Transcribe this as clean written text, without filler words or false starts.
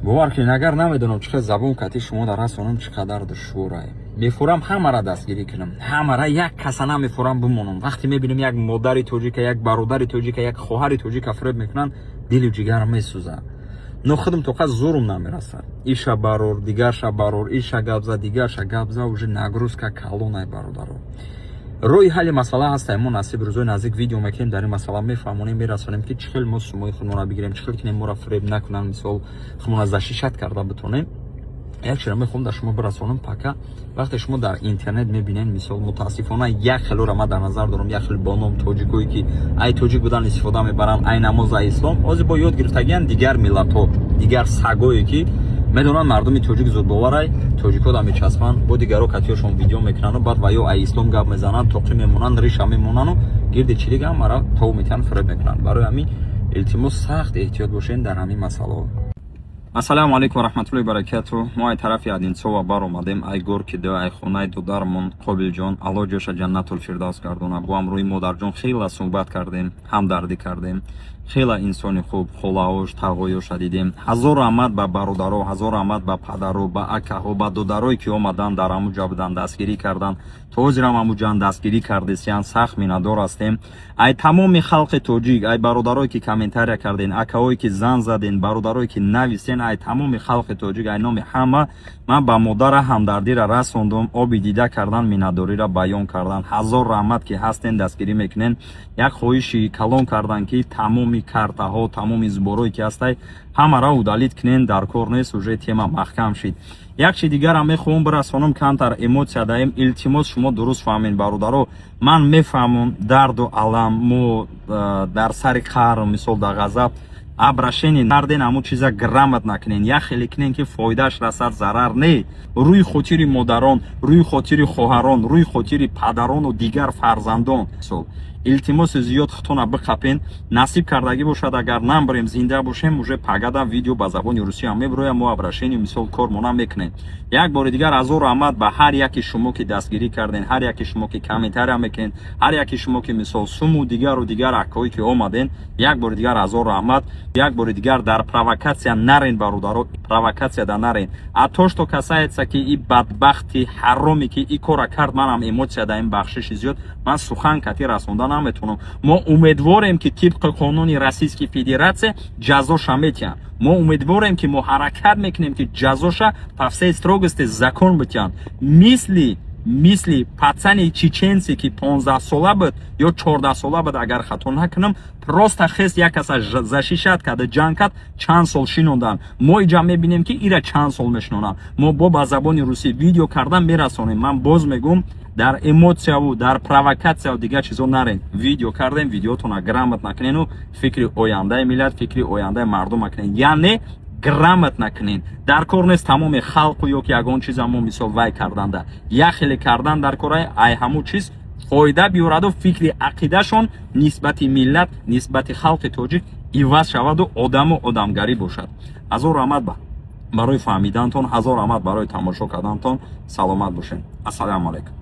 Бовар кунед, агар намедонам, чӣ хел забон кати шумо дар расонам, чӣ қадар душворае. Мефурам ҳамара дастгирӣ кунам, ҳамара, як каса намефурам бимонам. Вақте мебинам, як модари тоҷика, як бародари тоҷика, як хоҳари тоҷика фиреб мекунанд, дилу ҷигарам месӯзад. Но худам тоқат зӯрум намерасад. Иша барор, дигарша барор, иша гап за, дигарша гап за, уже нагрузка калонай, бародаро. Роҳи ҳалли масъала ҳастай. Мо насиб рӯзои наздик видео мекунем дар ин масъала, мефаҳмонем, мерасонем, ки чӣ хел мо сумои худмонро бигирем, чӣ хел кинем, моро фиреб накунанд, мисол, худмонро защищать карда битонем. Як чиро мехоҳам дар шумо бирасонам. Пока вақте шумо дар интернет мебинед, мисол, мутаассифона, як хелора ман дар назар дорам, як хел бо ном тоҷикое, ки ай тоҷик будан истифода мебаранд, ай намоз, ай ислом ҳозир бо ёд гирифтагиян, дигар миллатҳо, дигар сагое, ки медонанд, мардуми тоҷик зудбоварай, тоҷикҳо да мечаспанд, бо дигаро катиёшон видео мекунану баъд ва ё ай ислом гап мезананд, тоқӣ мемонанд, риша мемонану гирди чилига ҳамара тов метиҳанд, фиреб мекунанд. Барои ҳамин, илтимос, сахт эҳтиёт бошед дар ҳамин масъалаҳо. Ассалому алайкум ва раҳматуллоҳи баракату. Мо ай тарафи Одинцова баромадем, ай Горки 2, ай хонаи додармон Қобилҷон, Аллоҳ ҷоша ҷаннатул фирдавс гардона. Бо ҳамроҳи модарҷон хела суҳбат кардем, ҳамдардӣ кардем. Хела инсони хуб, холаош, тағоёша дидем. Ҳазор раҳмат ба бародаро, ҳазор раҳмат ба падаро, ба акаҳо, ба додарое, ки омаданд, дар ҳамун ҷа буданд, дастгирӣ карданд, то ҳозирам ҳамун ҷан дастгирӣ кардесиян. Сахт миннатдор ҳастем. Ай тамоми халқи тоҷик, ай бародарое, ки комментария карден, акаҳое, ки зан заден, бародарое, ки нависен, ай тамоми халқи тоҷик, ай номи ҳама ман ба модара ҳамдардира расондум, оби дида кардан, миннатдориро баён кардан. Ҳазор раҳмат, ки ҳастен, дастгирӣ мекунен. Як хоҳиши калон кардан, ки тамоми картаҳо, тамоми сборое, ки ҳастай, ҳамаро удалить кунен, дар кор нест, уже тема маҳкам шид. Як чи дигарам мехоҳам бирасонам, камтар эмоция даем. Илтимос, шумо дуруст фаҳмед, бародаро. Ман мефаҳмам дарду алам, мо дар сари қаҳр, мисол, дар ғазаб обращение карден. Ҳамун чиза грамотно кунен, як хеле кунен, ки фоидааш расад, зарар не. Рӯи хотири модарон, рӯи хотири хоҳарон, рӯи хотири падарону дигар фарзандон, мисол, илтимоси зиёд, худтона биқапен. Насиб кардагӣ бошад, агар намбарем, зинда бошем, уже пагада видео ба забони русия мебироям, мо обращение, мисол, кормона мекунем. Як бори дигар ҳазор раҳмат ба ҳар яки шумо, ки дастгирӣ карден, ҳар яки шумо, ки комментария мекунед, ҳар яки шумо, ки, мисол, суму дигару дигар акҳое, ки омаден. Як бори дигар ҳазор раҳмат. Як бори дигар, дар провокатсия нарен, бародаро, провокатсияда нарен. А то, что касается, ки и бадбахти ҳароме, ки и кора кард, манам эмоция даем, бахшиши зиёд, ман сухан кати расонда наметавонам. Мо умедворем, ки тибқи қонуни Российской Федерация ҷазоша метиҳанд. Мо умедворем, ки мо ҳаракат мекунем, ки ҷазоша по всей строгости закон битиҳанд, мисли пацани чеченце, ки 15 сола буд ё 14 сола буд, агар хато накунам, просто хест як каса защищать карда, ҷанг кард, чанд сол шинонданд. Мо иҷа мебинем, ки ира чанд сол мешинонанд. Мо бо ба забони русӣ видео кардан мерасонем. Ман боз мегӯм, дар эмоцияву дар провокатсияву дигар чизо нарен. Видео кардем, видеотона грамотно кунену фикри ояндаи миллат, фикри ояндаи мардум кунен, яъне грамотно кунен. Дар кор нест тамоми халқу ё ки ягон чиза мо, мисол, вай карданда, як хеле кардан дар кораи, ай ҳамун чиз фоида биёраду фикри ақидашон нисбати миллат, нисбати халқи тоҷик иваз шаваду одаму одамгарӣ бошад. Ҳазор раҳмат барои фаҳмидантон, ҳазор раҳмат барои тамошо кардантон. Саломат бошед. Ассалому алайкум.